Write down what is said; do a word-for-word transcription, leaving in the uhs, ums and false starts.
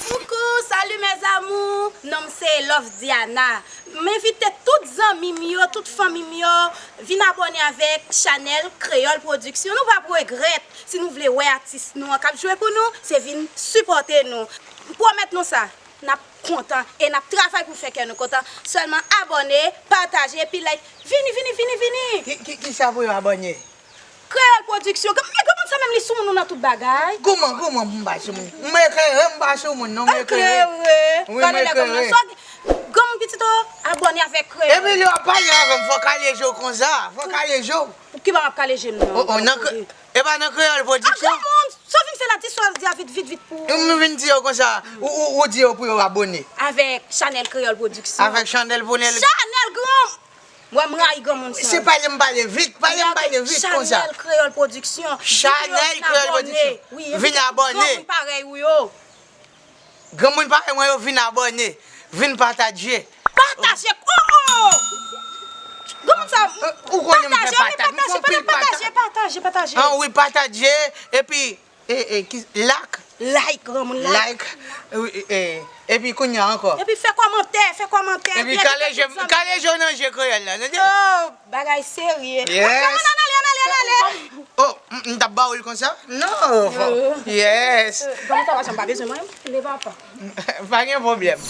Coucou, salut mes amours, non m se Love Diana. M envite tout zanmi m yo, tout fanmi m yo, vin abòne avèk chanèl Kreyòl Production. Nou p ap regrèt si nou vle wè atis nou an k ap jwe pou nou, se vin sipòte nou. M pwomèt nou sa, n ap kontan e n ap travay pou fè kè nou kontan. Sèlman abòne, pataje, epi like. Vini, vini, vini, vini! Ki, ki, ki sa pou yo abòne? Kreyòl Production. Granmoun, e granmoun sa menm li soumoun ou nan tout bagay. Kouman, kouman pou m pa soumoun? M eklere, m pa soumoun, non, m eklere. Eklere. Wi, m eklere. Gade lè granmoun sa. Granmoun pitit ou, abòne avèk Kreyòl. Epi lè w ap pale avè m, fò w kale je w konsa, fò w kale je w. Pou ki bò m ap kale je m nan? Oh, oh, nan Kreyòl. E pa nan Kreyòl Production? Ah, granmoun, sa w vin fè la, di sa w di a vit, vit, vit pou. M vin di yo konsa, ou, ou, ou di yo pou yo abòne. Avèk chanèl Kreyòl Production. Avèk chanèl pou nèl. Chanèl granmoun! Mwen, m rayi granmoun sa. Se pale m pale vit, pale m pale vit konsa. Chanèl Kreyòl Production. Chanèl Kreyòl Production. Vin abòne. Granmoun parèy ou yo. Granmoun parèy mwen yo, vin abòne. Vin pataje. Pataje, oh, oh! Granmoun sa, ou konnen m fè pataj, m fè anpil pataj. Pataje, pataje, pataje. Ah, wi, pataje, epi E, e, ki, like? Like, granmoun, like. Like. E, e, e, epi kounye a ankò. Epi fè kòmantè, fè kòmantè. Epi kale je, kale je w nan je Kreyòl la, tande? Oh, bagay serye. Yes. Granmoun, ann ale, ann ale, ann ale. Oh, m, m t ap ba w l konsa? Non. Yes. Granmoun sa pa janm pa bezwen mwen, leve apa. Pa gen pwoblèm.